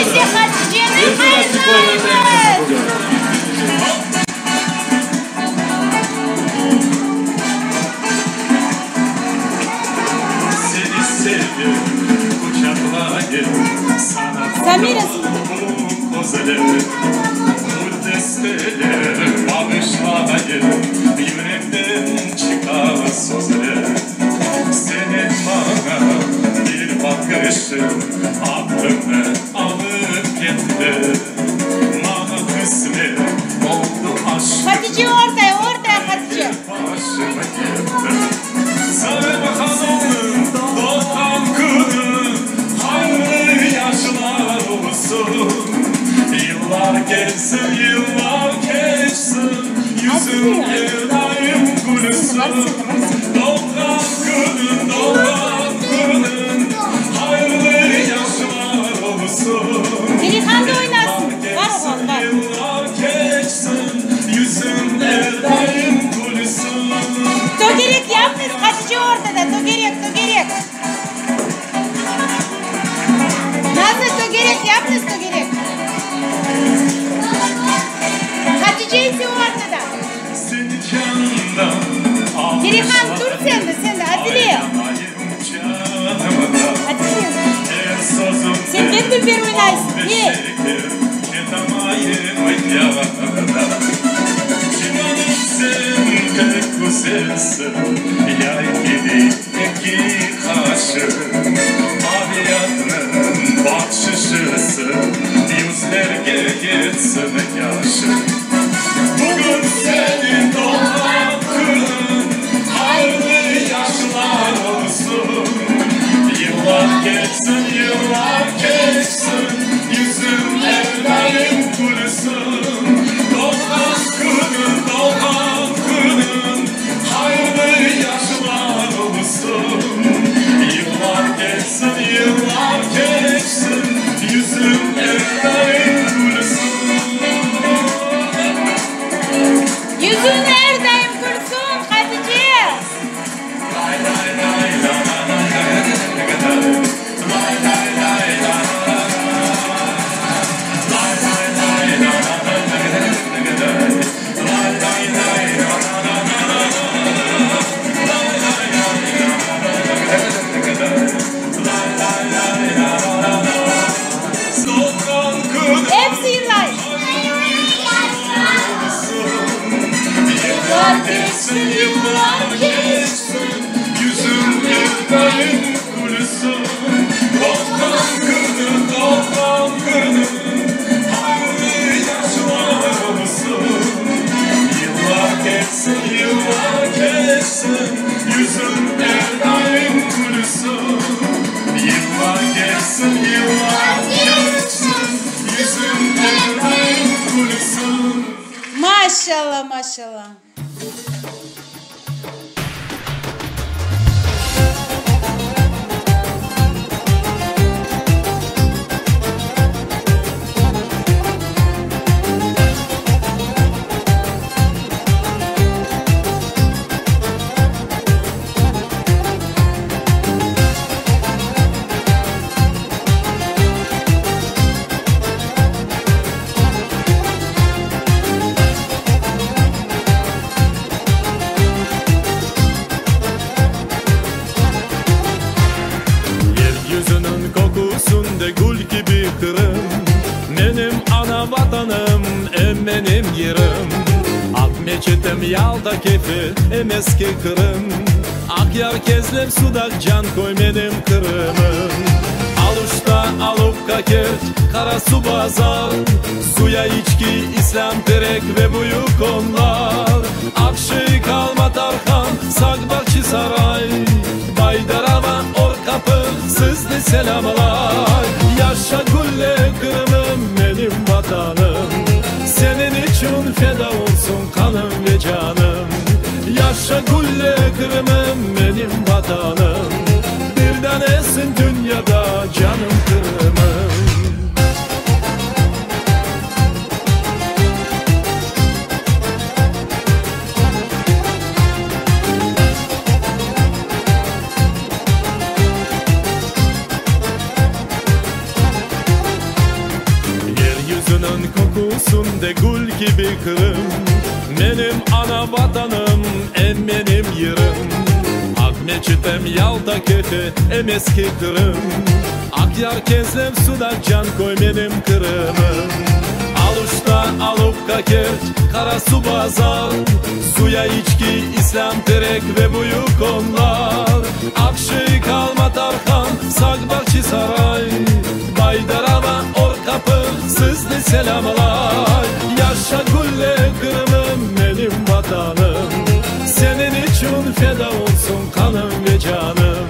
Episi Haticeni hayırlaymız! Samira Hatice ortaya, ortaya Hatice. Perihan da oynasın. Bar oğlan, bar. Tögerek yapıñız, Hatice ortada, tögerek, tögerek. Nazlı, tögerek yapıñız, tögerek. Hatice ise ortada. Perihan, tur sen de, sen de, Adile. Adile. Sen pek dülber oynaysıñ, kel. Yüzüñ er daim külsün, Hatice! Episi yırlay. Yıllar keçsin, yıllar keçsin, Maşallah, maşallah. Yeryüzüniñ köküsinde gül kibi Qırım, Menim ana Vatanım, em menim yerim. Aqmeçitim, Yalta, Kefe, em eski Qırım, Aqyar, Kezlev, Sudaq, Canköy, menim Qırımım. Aluşta, Alupka, Kerç, Qarasuvbazar, Zuya, İçki, İslâm Terek ve Büyük Onlar, Aqşeyh, Alma Tarhan, Saq, Bağçasaray, Baydarava, Or Qapı sizni selâmlay. Yaşa, gülle, Qırımım, menim Vatanım, Seniñ içün feda olsun qanım ve canım. Yaşa, gülle, Qırımım, menim Vatanım, Bir danesiñ dünyada, canım Qırımım. Yeryüzüniñ köküsinde gül kibi Qırım, Menim ana vatanım, em menim yırım. Aqmeçitim, Yalta, Kefe, em eski Qırım, Aqyar, Kezlev, Sudaq, Canköy, menim Qırımım. Aluşta, Alupka, Kerç, Qarasuvbazar, Zuya, İçki, İslâm Terek ve Büyük Onlar, Aqşeyh, Alma Tarhan, Saq, Bahçisaray, Baydarava, Or Qapı sizni selâmlay. Yaşa, gülle Qırımım, menim Vatanım, Seniñ içün feda olsun qanım ve canım.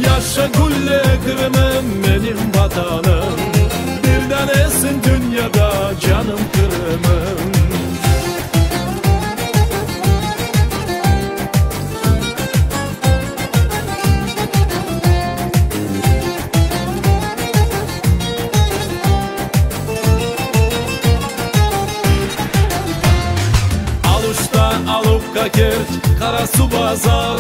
Yaşa, gülle Qırımım, menim Vatanım, Bir danesiñ dünyada, canım Qırımım. Aluşta, Alupka, Kerç, Qarasuvbazar,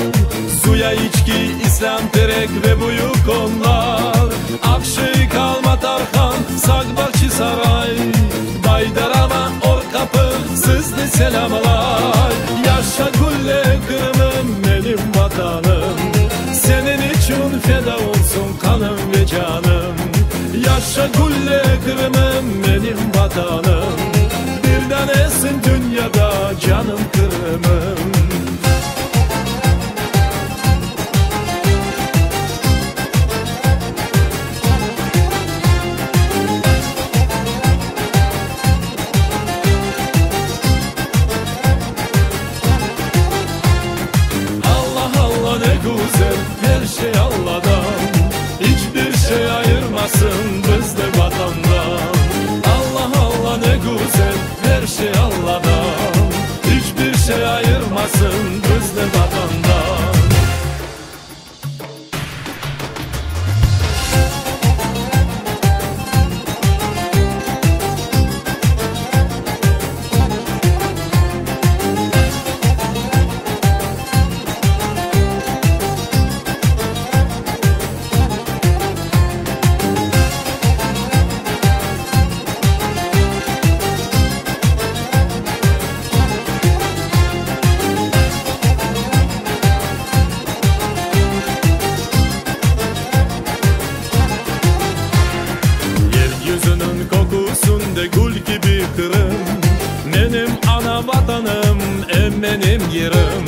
Zuya, İçki, İslâm Terek ve Büyük Onlar, Aqşeyh, Alma Tarhan, Saq, Bahçisaray, Baydarava, Or Qapı sizni selâmlay. Yaşa, gülle Qırımım, menim Vatanım, Seniñ içün feda olsun qanım ve canım. Yaşa, gülle Qırımım, menim Vatanım, Bir danesiñ dünyada, canım Qırımım. Allah, Allah, ne güzel, her şey Allah'tan, İç bir şey ayırmasın bizni Vatandan. Allah, Allah, ne güzel, her şey Allah'tan, İç bir şey ayırmasın bizni Vatandan. Yeryüzüniñ köküsinde gül kibi Qırım, Menim ana Vatanım, em menim yırım.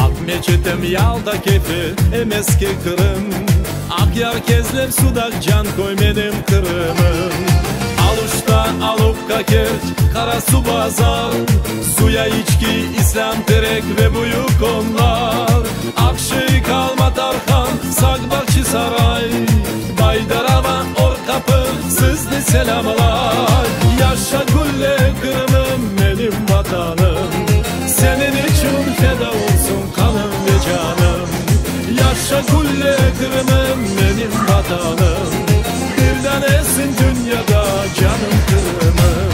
Aqmeçitim, Yalta, Kefe, em eski Qırım, Aqyar, Kezlev, Sudaq, Canköy, menim Qırımım. Aluşta, Alupka, Kerç, Qarasuvbazar, Zuya, İçki, İslâm Terek ve Büyük Onlar, Aqşeyh, Alma Tarhan, Saq, Bahçisaray, Baydarava, Or Qapı sizni selâmlay. Yaşa, gülle Qırımım, menim Vatanım, Seniñ içün feda olsun qanım ve canım. Yaşa, gülle Qırımım, menim Vatanım, Bir danesiñ dünyada, canım Qırımım.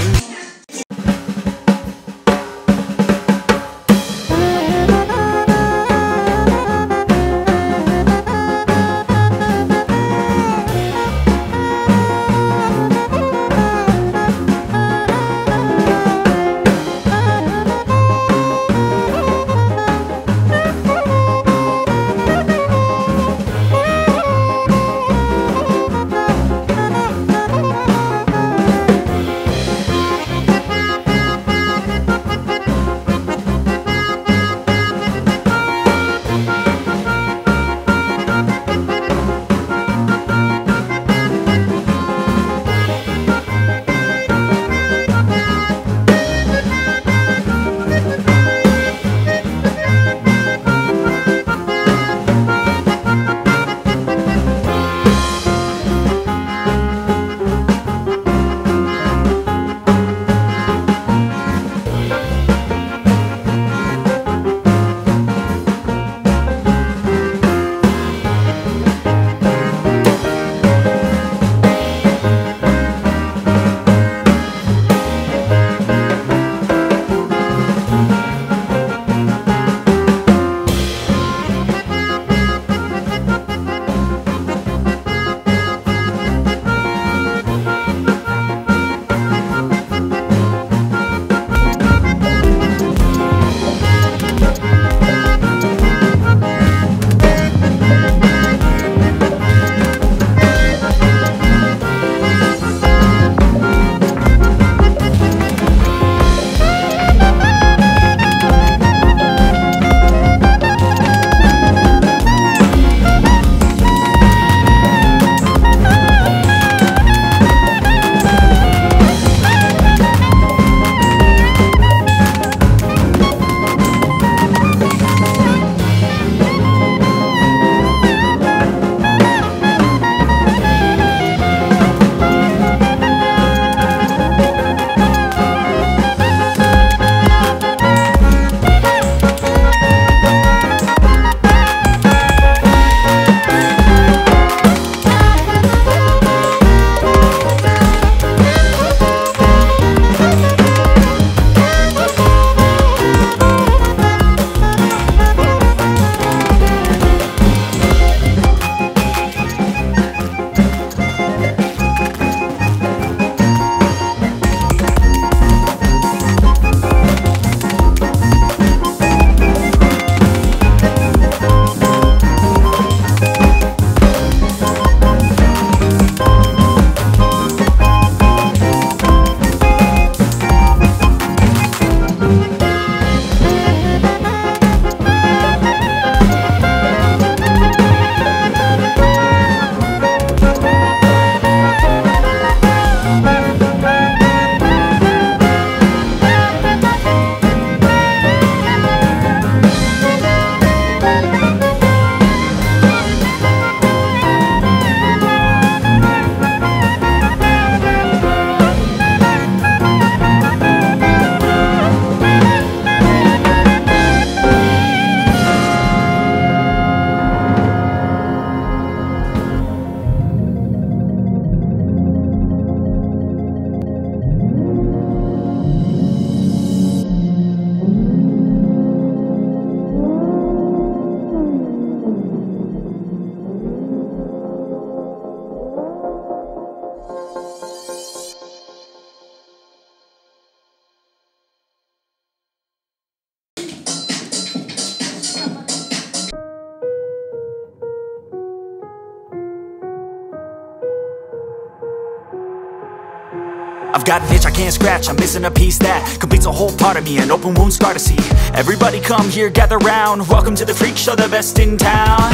I've got an itch I can't scratch, I'm missing a piece that completes a whole part of me, an open wound scar to see. Everybody come here, gather round. Welcome to the freak show, the best in town.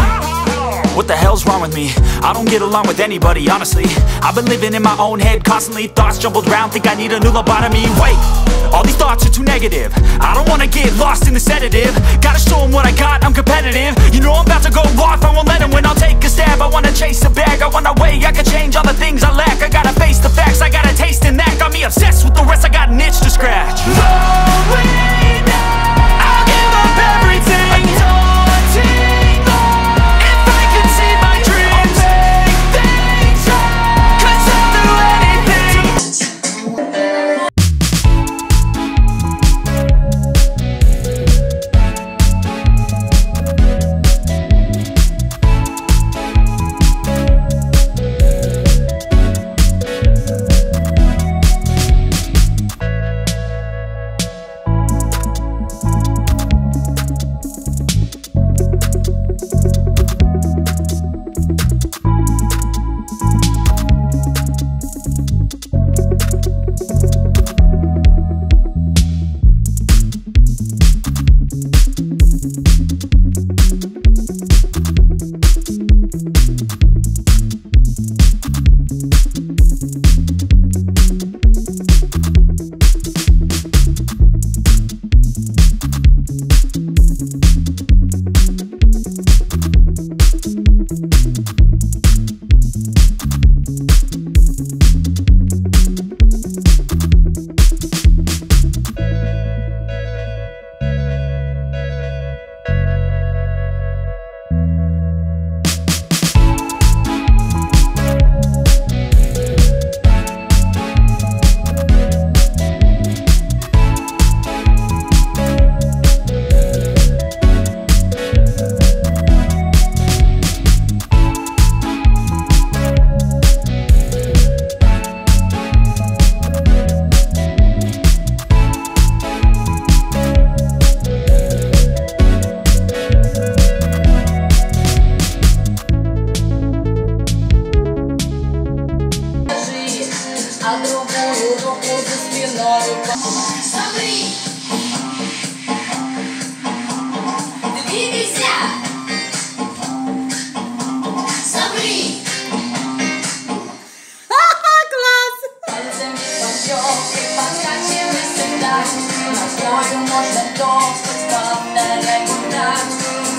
What the hell's wrong with me? I don't get along with anybody, honestly. I've been living in my own head constantly. Thoughts jumbled round, think I need a new lobotomy. Wait, all these thoughts are too negative. I don't wanna get lost in the sedative. Gotta show 'em what I got, I'm competitive. You know I'm about to go off, I won't let 'em win. I'll take a stab, I wanna chase a bag. I wanna weigh, I can change all the things I lack. I gotta face the facts, I got a taste in that. Got me obsessed with the rest, I got an itch to scratch. I'll give up everything. If I could see my dreams, 'cause I'll do anything. А другую руку за спиною. Замри! Двигайся! Замри! Класс! Пальцами по и покачивайся так. Ногою можно топать, повторяй вот так.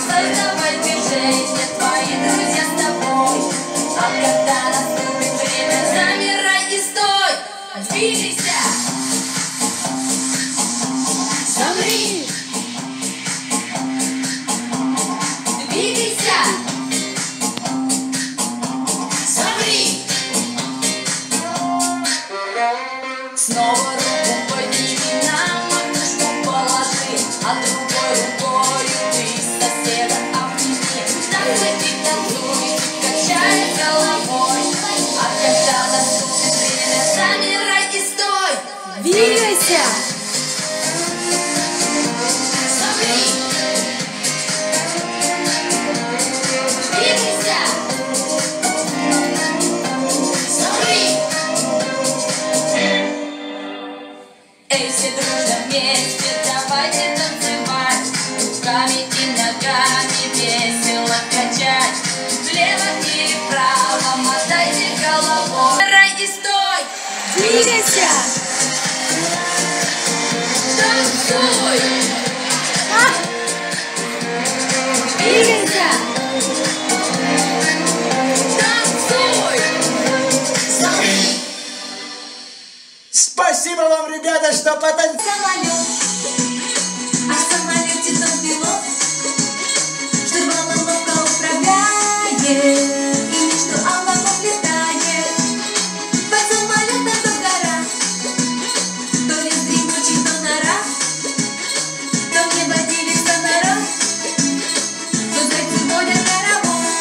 Создавай движение, твои друзья с тобой. А когда наступит время, замирай и стой. Двигайся! Замри! Двигайся! Замри! Снова руку подними, на макушку положи, а другой рукою ты соседа обними. Танцуйте, танцуйте, качай головой, а когда наступит время, замирай и стой. Двигайся! Замри! Двигайся! Замри! Эй, все дружно вместе, давайте танцевать, руками и ногами весело качать. Влево или вправо мотайте головой. Рай и стой! Двигайся! Танцуй! Двигайся! Танцуй! Замри! Спасибо вам, ребята, что потанцевали. Самолет, а в самолете тот пилот, штурвалом ловко управляет и между облаков летает. Под самолетом то гора, то лес дремучий, то нора, то в небо делится народ, то зайцы водят хоровод.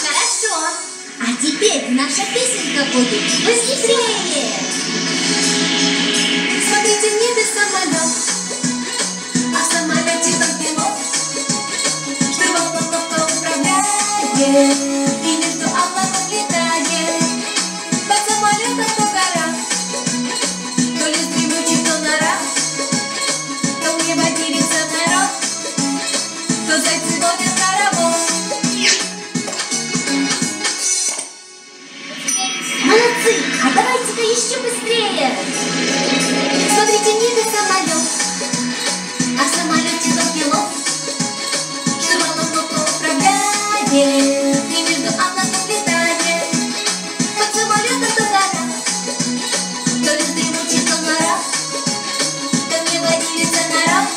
Хорошо. А теперь наша песенка будет быстрее. Смотрите, в небе самолет, а в самолете тот пилот, штурвалом ловко управляет и между облаков летает. Под самолетом Молодцы! А давайте-ка еще быстрее! Смотрите, в небе самолет, а в самолете тот пилот, штурвалом ловко управляет и между облаков летает. Под самолетом то гора, то лес дремучий, то нора, то в небо дивится народ,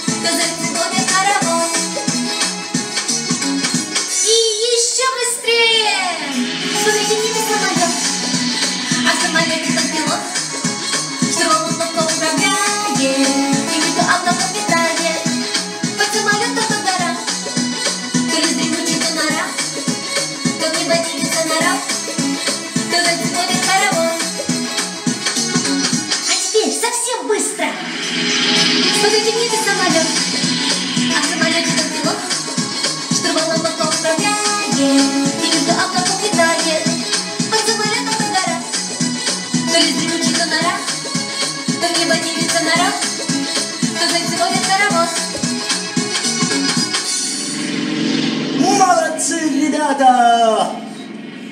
то зайцы водят хоровод. И еще быстрее! Смотрите, в небе самолет, а в самолете тот пилот, штурвалом ловко управляет и между облаков летает. Под самолетом то гора, то лес дремучий, то нора, то в небо дивится народ, то зайцы водят хоровод. А теперь совсем быстро! Смотрите, в небе самолет, а в самолете тот пилот, штурвалом ловко управляет и между облаков летает. Под самолетом то гора, то лес дремучий, то нора, то в небо дивится народ, то зайцы водят хоровод. Молодцы, ребята!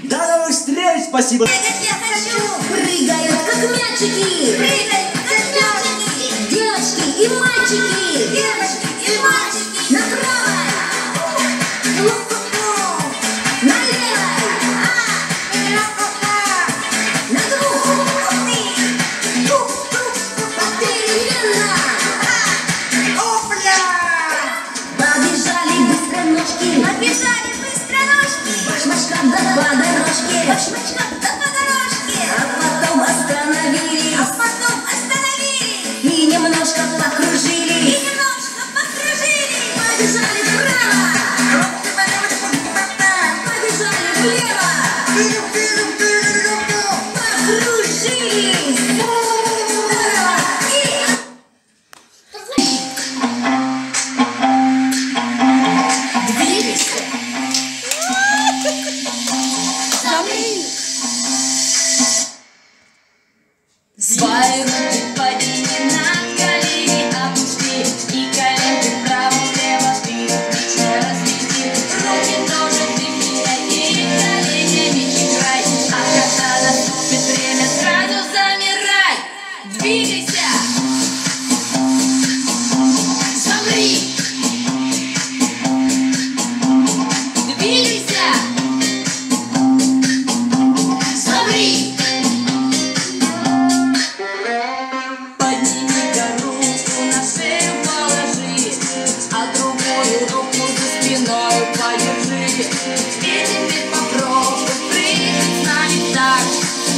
До новых встреч! Спасибо! Прыгать я хочу! Прыгают, как мячики! Прыгают, как мячики! Девочки и мальчики! Девочки и мальчики! Направо! Ло-хо-хо! Налево! А! На двух! Ух ты! Тук-тук! Попеременно! Опля! Побежали быстро ножки! Побежали быстро ножки! Башмачкам да по дорожке! Башмачкам да по дорожке! А потом остановились! А потом остановились! И немножко покружили! И немножко покружили! Побежали вправо! Побежали влево! Покружились! Здорово! И Двигайся. Замри. Свои руки подними над колени, опусти и коленки вправо-влево ты ритмично разведи. Руки тоже ты меняй и коленями играй. А когда наступит время, сразу замирай. Двигайся. Замри. Двигайся. Замри. Подними-ка руку на шею положи, а другую руку за спиной подержи. И теперь попробуй прыгать с нами так.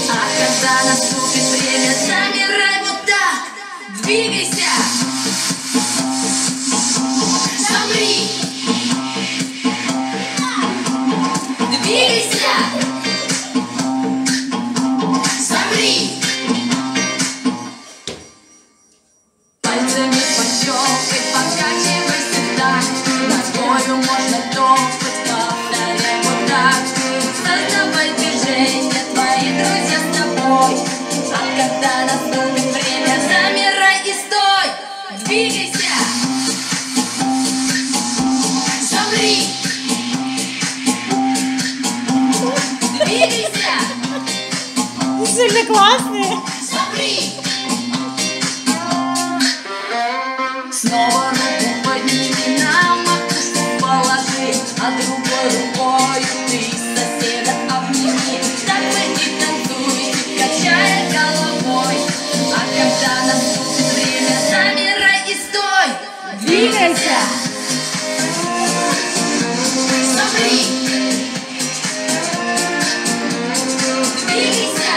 А когда наступит время, замирай вот так. Двигайся. Замри. Двигайся. Замри. Пальцами пощелкай, покачивайся так. Ногою можно топать, повторяй вот так. Создавай движение, твои друзья с тобой. А когда наступит время, замирай и стой. Двигайся. Замри. Двигайся. Сильно классные. Замри. Снова руку подними, на макушку положи, а другой рукою ты соседа обними. Так вы и танцуете, качая головой. А когда наступит время, замирай и стой. Двигайся. Замри. Двигайся.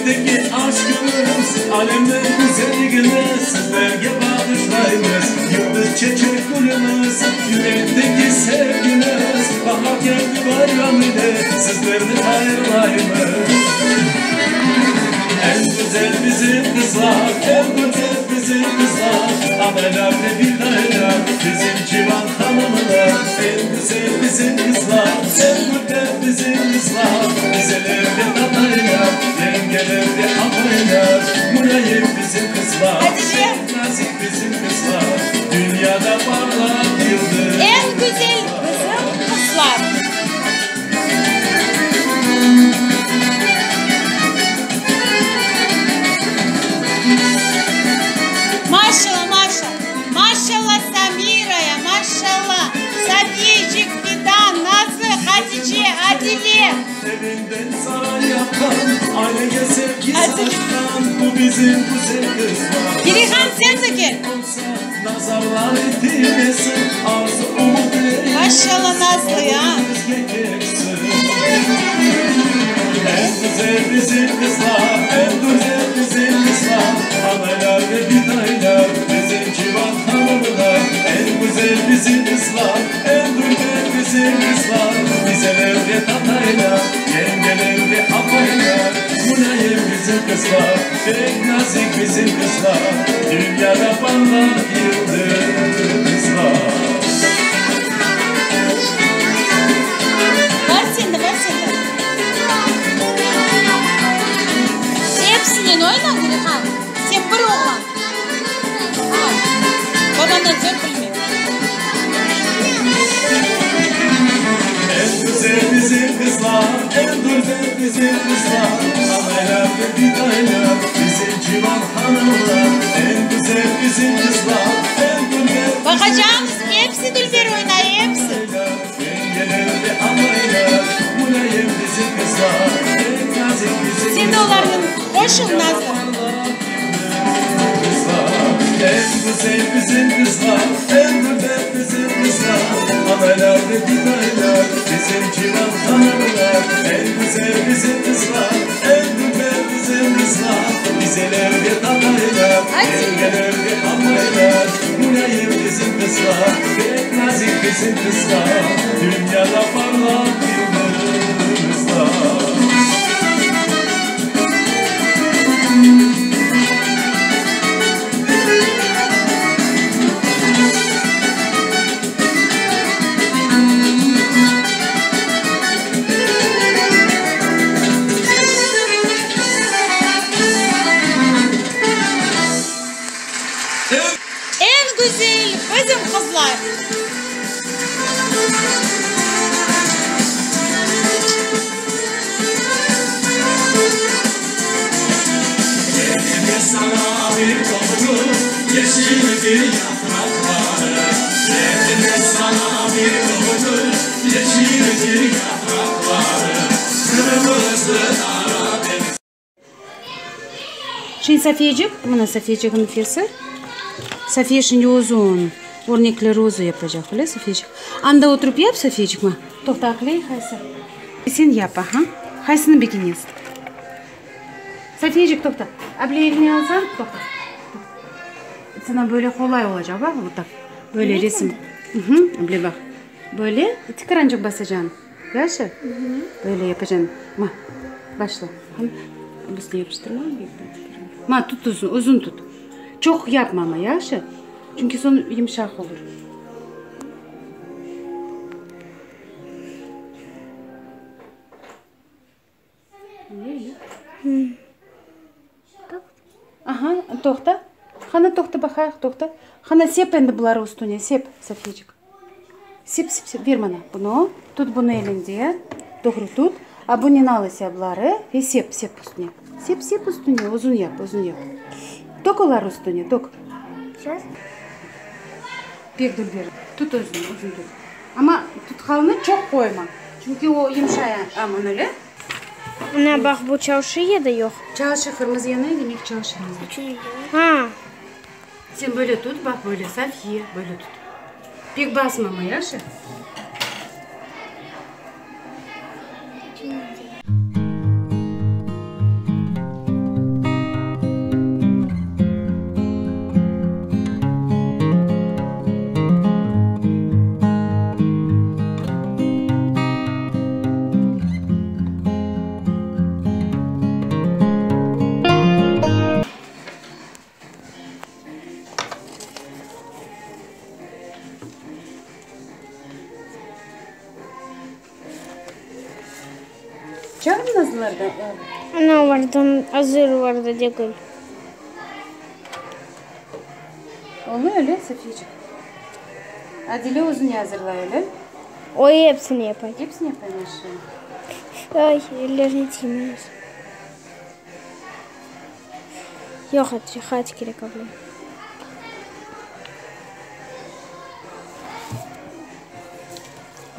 Yürekteki aşqımız, alemniñ güzelligini sizlerge bağışlaymız. Yıldız çeçek gülümiz, yürekteki sevgimiz, bahar keldi bayram ile sizlerni hayırlaymız. Eñ güzel bizim qızlar, eñ güzel bizim qızlar, Anaylar ve bidaylar, bizim civan hanımlar. Eñ güzel bizim qızlar, eñ güzel bizim qızlar, Dizeler ve tataylar, yengeler ve apaylar. Mulâyim bizim qızlar, pek nazik bizim qızlar, Dünyada parlaq yıldız. Eñ güzel bizim qızlar. Maşalla, maşalla, maşalla Samiraya, maşalla, Safiyecik, Fidan, Nazlı, Hatice, Adile. Evinden saray yapqan, ailege sevgi saçqan, bu bizim güzel qızlar. Perihan, sen de kel. Nazarlar tiymesin, arzu ümütler Maşalla Nazlı, ya. Eñ güzel bizim qızlar, eñ güzel bizim qızlar, Anaylar ve bidaylar, bizim civan hanımlar. Eñ güzel bizim qızlar, eñ dülber bizim qızlar, Dizeler ve tataylar, yengeler ve apaylar. Mulâyim bizim qızlar, pek nazik bizim qızlar, Dünyada parlaq yıldızlar. Bar sen de, bar sen de. Episinen oyna, Perihan. Sen bir oğlan. A, babandan sor, bilmeyim. Eñ güzel bizim qızlar, eñ dülber bizim qızlar, Anaylar ve bidaylar, bizim civan hanımlar. Eñ güzel bizim qızlar, eñ dülber bizim Baqacağımız, episi dülber oynay, episi. Yengeler ve apaylar, mulâyim bizim qızlar, pek nazik bizim Sen de qızlar. olarnıñ qoşul, Nazlı. Eñ güzel bizim qızlar, eñ dülber bizim qızlar, Anaylar ve bidaylar, bizim civan hanımlar. Eñ güzel bizim qızlar, eñ dülber bizim qızlar, Dizeler ve tataylar, yengeler ve apaylar. Mulâyim bizim qızlar, pek nazik bizim qızlar, Dünyada parlaq yıldızlar. Eñ güzel bizim qızlar. Elime sana bir dolgu yeşildir yapraqları Elime sana bir dolgu yeşildir yapraqları Qırmızı dara Şimdi Safiyecik, mına Safiyecikniñ fesi. Safiye şimdi özü onı, örnekleri özü yapacaq, öyle, Safiyecik? Anda oturıp yap, Safiyecik, ma. Toqta, aqley, qaysı? Sen yap, aha. Qaysını begenesiñ? Safiyecik, toqta. Able eline alsañ, toqta. Sana böyle qolay olacaq, baq, вот так. Böyle resim. Able baq. Böyle tikarançıq basacañ. Yahşı? Böyle yapacañ. Ma, başla. Üstüne yapıştırma. Ma, tut uzun, uzun tut. Çoq yapma amma, yahşı? Çünki soñ yımşaq olur. Aha, toqta. Qana, toqta, baqayıq, toqta. Qana, sep endi buları üstüne, sep, Safiyecik. Sep, sep, sep, ver mana bunı. Tut bunı elinde, doğru tut. A bunen al ise buları ve sep, sep üstüne. Sep, sep üstüne, uzun yap, uzun yap. Tök oları üstüne, tök. Pek dülber. Tut özüni, uzun tut. Amma tutqalını çoq qoyma, çünki o yımşay, aman öyle. Mına baq, bu çalışıy ya da yoq? Çalışıy, qırmızı yanay, demek çalışıy. Ha. Sen böyle tut, baq böyle, Safiye, böyle tut. Pek basma amma, yahşı? Çağır Nazlılardan. Ana olardan azır olarda degil. Olmay öyle, Safiyecik. Adile özüne azırlay öyle. O epsini yapay. Epsini yapay maşallah. Ay, ellerine tiymez. Yoq, Hatice, haç kerek abla.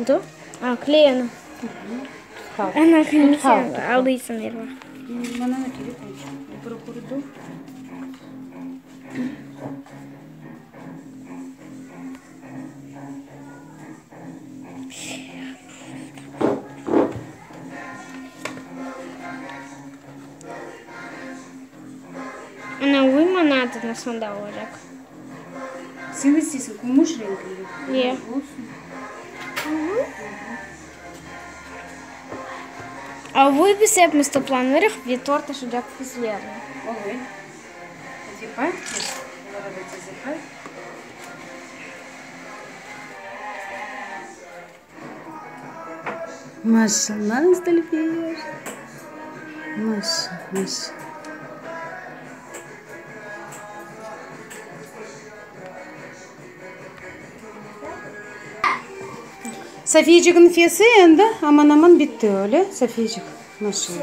Oldu? A, kley ana. Ana, sen aldıysın erva. Mana ne kerek Bir qurudu. Ana, uyma nadı nasıl da olacaq. Sen isteysiñ kümüş renkli. Ye. Olsun. A vuy biz epimiz toplanırıq ve tort aşacaq bizlerni. Olur. Yapayıq. Olara da tez yapayıq. Maşallah, Dülber. Maşallah, maşallah. Safiyecikniñ fesi endi aman-aman bitti, öyle, Safiyecik? Maşallah.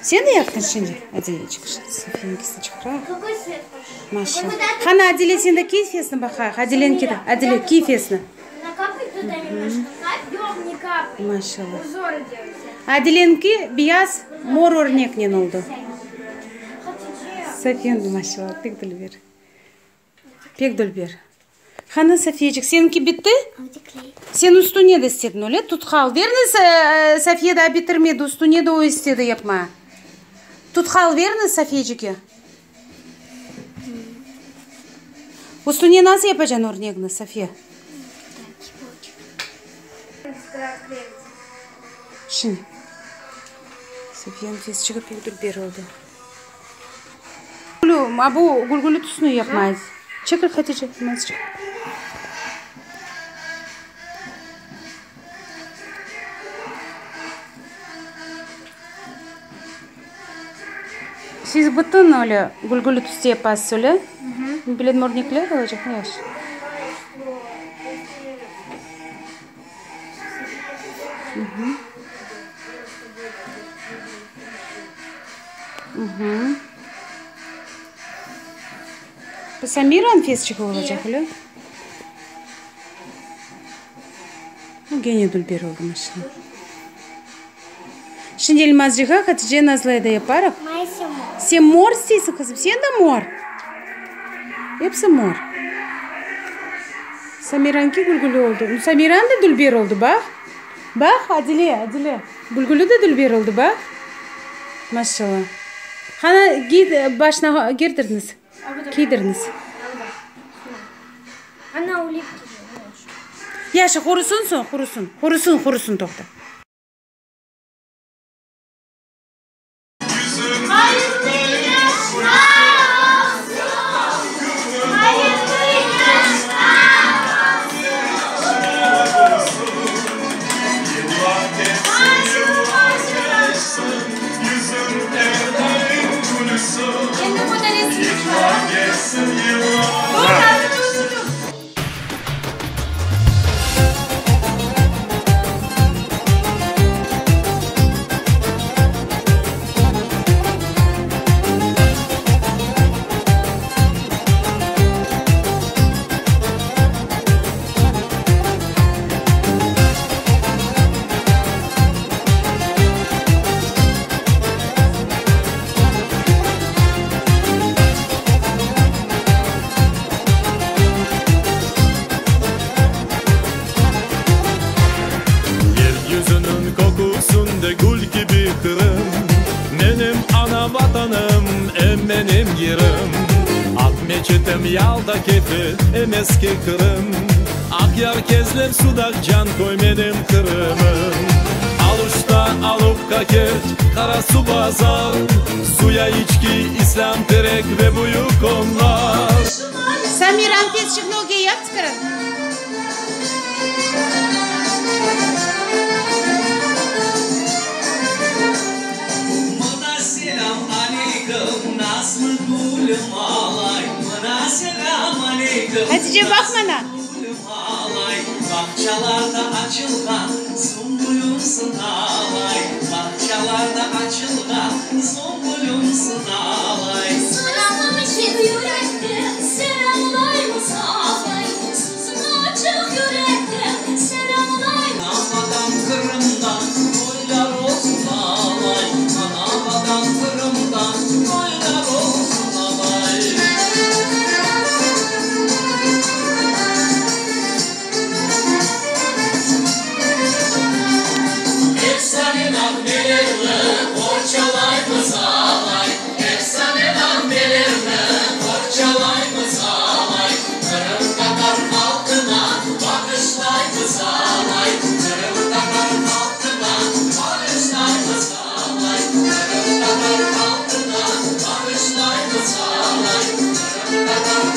Sen de yaptıñ şimdi, Adilecik? Safiyeniñkisini çıqarayıq. Maşallah. Qani, Adile, sen de kiy fesni baqayıq. Adileniki de. Adile, kiy fesni. Maşallah. Adileniki beyaz, mor örneknen oldı. Safiye, maşallah, pek dülber. Pek dülber. Qani, Safiyecik, seniñki bitti? Sen üstüne de istediñ, öyle? Tutqal berñiz, Safiye daa bitirmedi, üstüne de o istedi yapma. Tutqal berñiz Safiyecike. Üstüne nasıl yapacañ örnegini, Safiye? Şimdi. Safiyeniñ fesçigi pek dülber oldı. A bu gülgülü tüsünü yapmayız. Çekil, Hatice, azıcıq. Siz bütün öyle gülgülü tüste yapasız, öyle? Bilen örnekler olacaq, yahşı. Bu Samiranıñ fesçigi olacaq, öyle? Bu gene dülber oldı, maşallah. Şimdi Elmazcığa Hatice Nazlıya da yaparıq. Sen mor isteysiñ, qızım, sen de mor. Episi mor. Samiranki gülgülü oldı. Samiran da dülber oldı, baq. Baq, Adile, Adile. Gülgülü de dülber oldı, baq. Maşallah. Qana, giy, başına kerdirñiz, kiydirñiz. Yahşı, qurusın soñ, qurusın. Qurusın, qurusın, toqta. Yeryüzüniñ köküsinde gül kibi Qırım, Menim ana Vatanım, em menim yerim. Aqmeçitim, Yalta, Kefe, em eski Qırım, Aqyar, Kezlev, Sudaq, Canköy, menim Qırımım. Aluşta, Alupka, Kerç, Qarasuvbazar, Suya İçki, İslâm Terek ve Büyük Onlar. Samira, tez çıq, nöge yap tıkırın. Hatice, baq maña.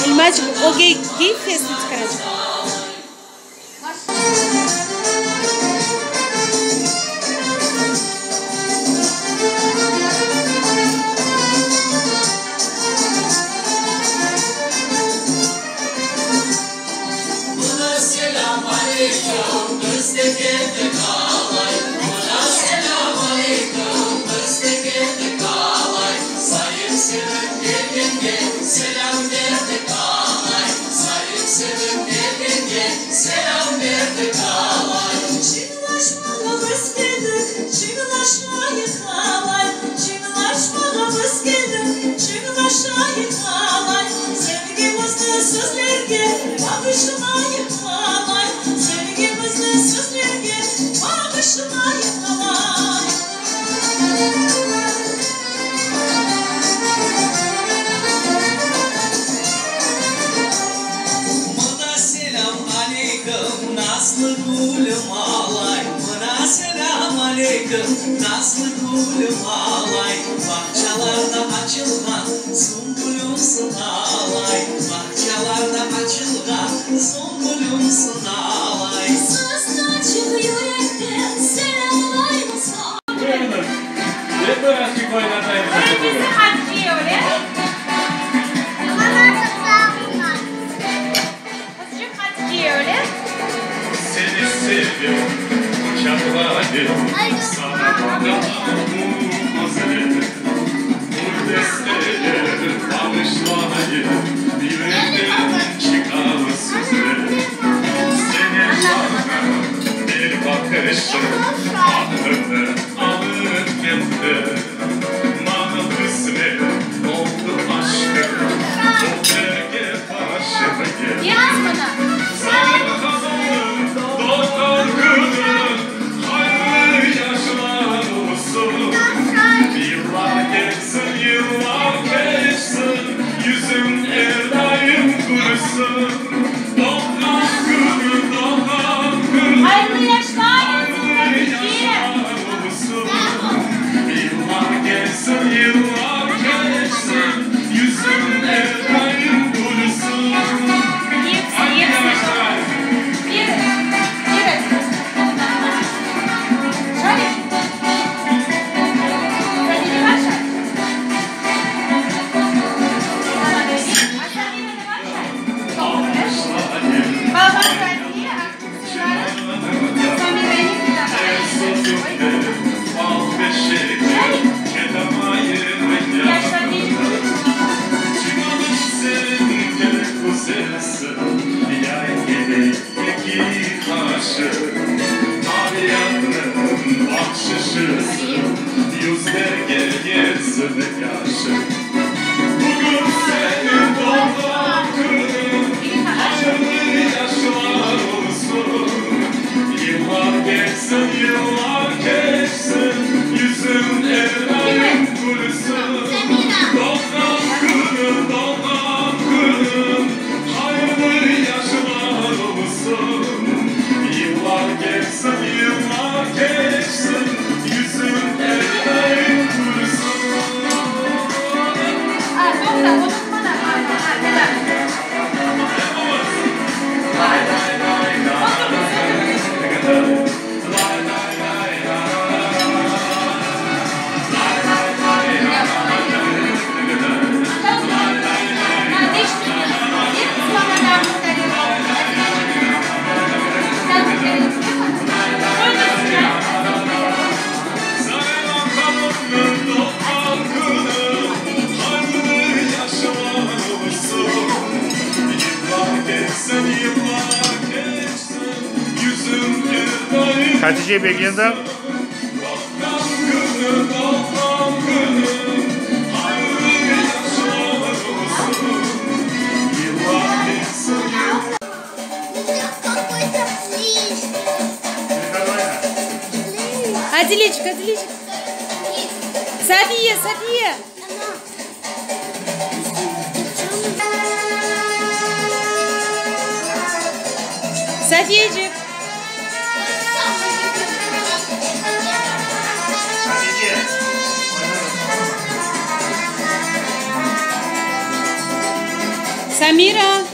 Elmaçıq, ögge kiy fesni çıqaracaq. Hatice begendi. Adilecik, Adilecik. Safiye, Safiye. Safiyecik. Samira.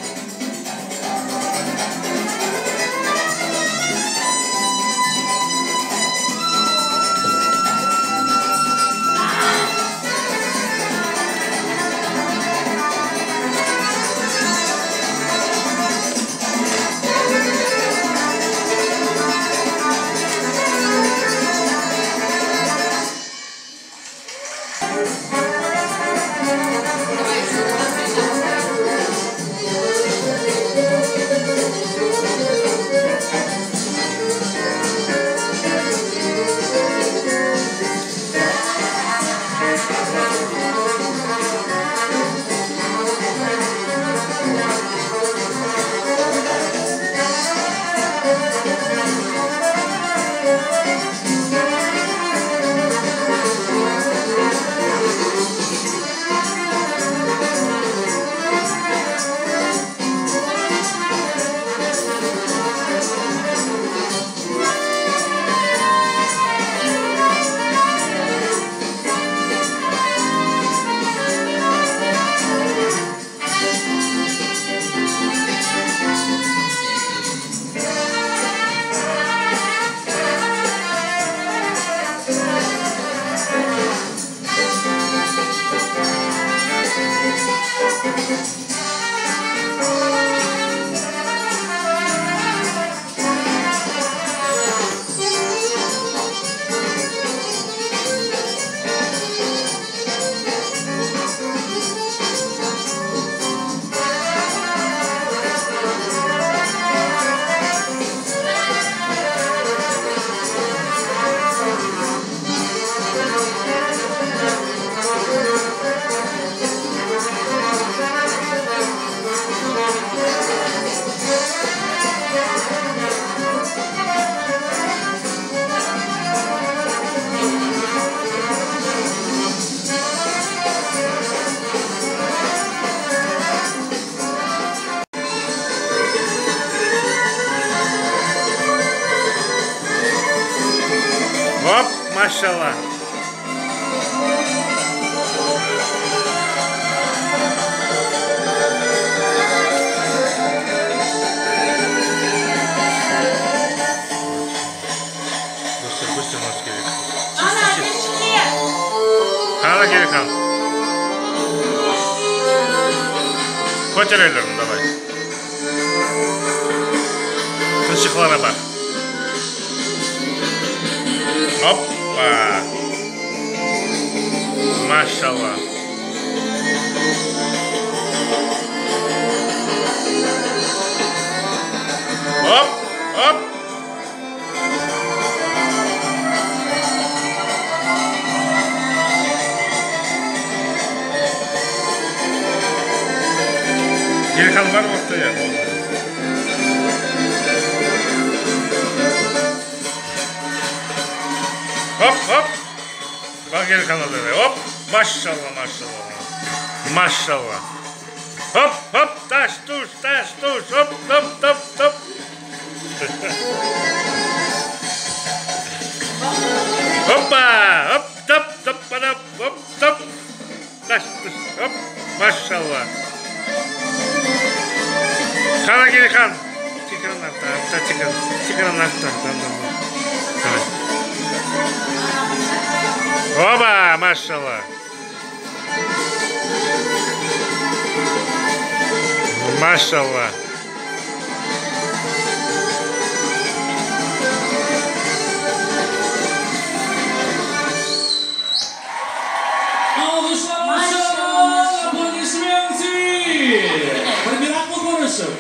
Hop, maşallah. Göster, göster nasıl kerek. Ana, ateşçiye. Qana kerek al. Köter ellerini davay. Tınçıqlara baq. Hoppa. Maşallah. Hop, hop. Geri var mı ortaya? Hop hop. Bak geri kanalına. Hop. Maşallah maşallah. Maşallah. Hop hop taş tuş taş tuş hop hop hop hop. Hoppa hop top top top hop top. Taş tuş hop. Maşallah. Qara geri kan. Çıkın artta, artta çıkın. Çıkın artta. Tamam tamam. Tamam. Oba, maşallah. Maşallah. Alqışlar aplodismenty! Bir meraqlı körüşüv.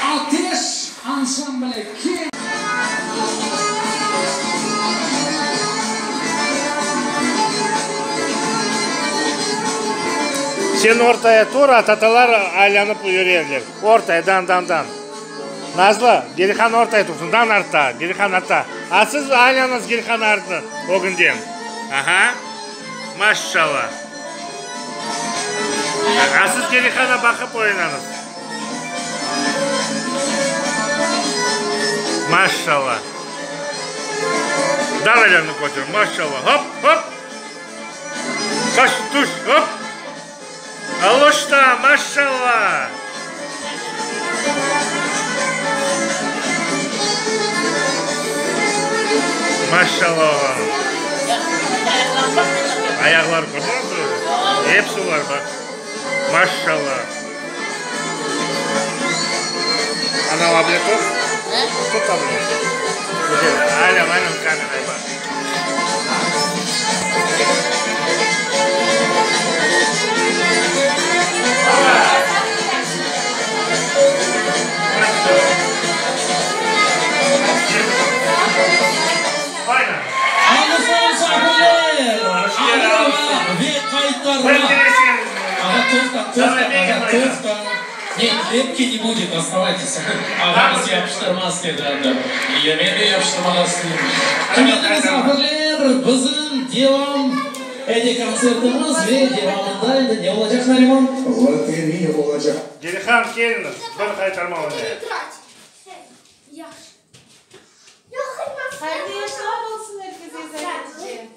Ateş ansambli. Sen ortaya tur, a tatalar aylanıp yürerler. Ortaya, dan, dan, dan. Nazlı, Gelihan ortaya tursın, dan artta, Gelihan artta. A siz aylanıñız Gelihan artı, ögünden. Aha. Maşşalla. A siz Gelihana baqıp oynañız. Maşşalla. Dan ellerini köter. Maşşalla. Hop, hop. Taş, tuş, hop. Aluşta, maşşalla. Maşşalla oğlanım. Ayaqları kördiñizmi? Episi bar, baq. Maşşalla. Ana abla tut. Tut abla. Güzel. Aylan, aylan kameraya baq. Alqışlar misafirler! Ayırma ve qaytarma! Ağa, toqta, toqta, ağa, toqta! Нет, лепки не будет, оставайтесь. Ağamız yapıştırmaz dedi anda. Ya men de yapıştırmağa isteyim. Qıymetli misafirler, bizim devam ete kontsertimiz ve devamında endi ne olacaq, Nariman? Loteriya olacaq. Gelihan, keliñiz, bir qaytarma oynayıq. Hayırlı yaşlar olsun er kesge, Hatice.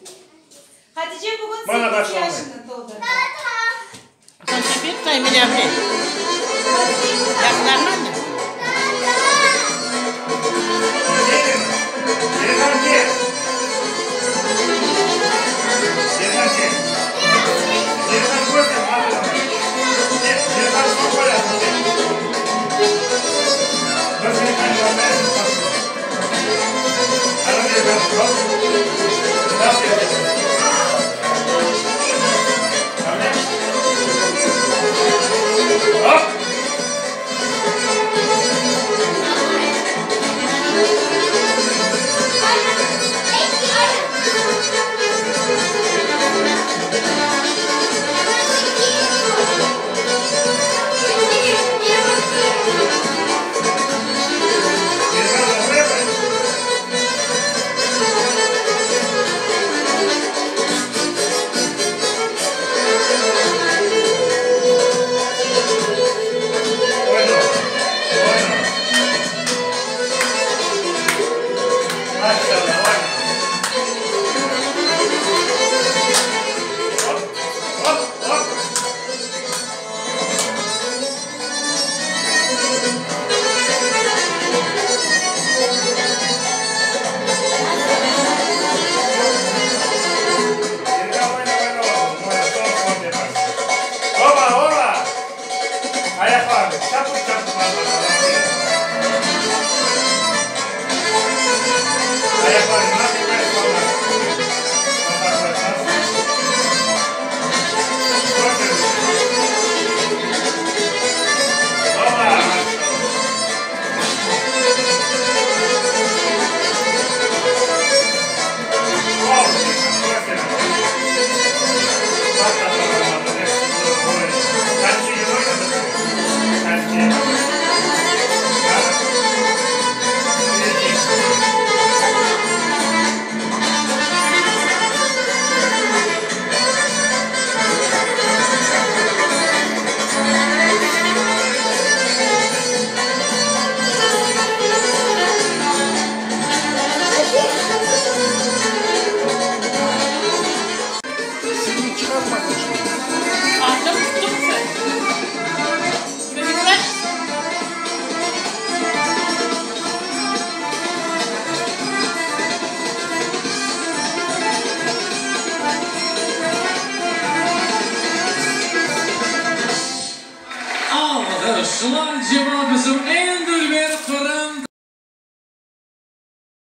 Hatice bugün Bana sekiz başlamayın. yaşını toldurdı. Gelihan, kel. Gelihan, kel. Gelihan, köster, al Kel, Gelihan, soñ qoyasın, kel. Bir Gelihan oynayıq, Ana, Gelihan, hop. Bas, Gelihan. Ana. Hop. Gelihan, doğru yapayım. Oyna. Oyna. Maşallah, oyna.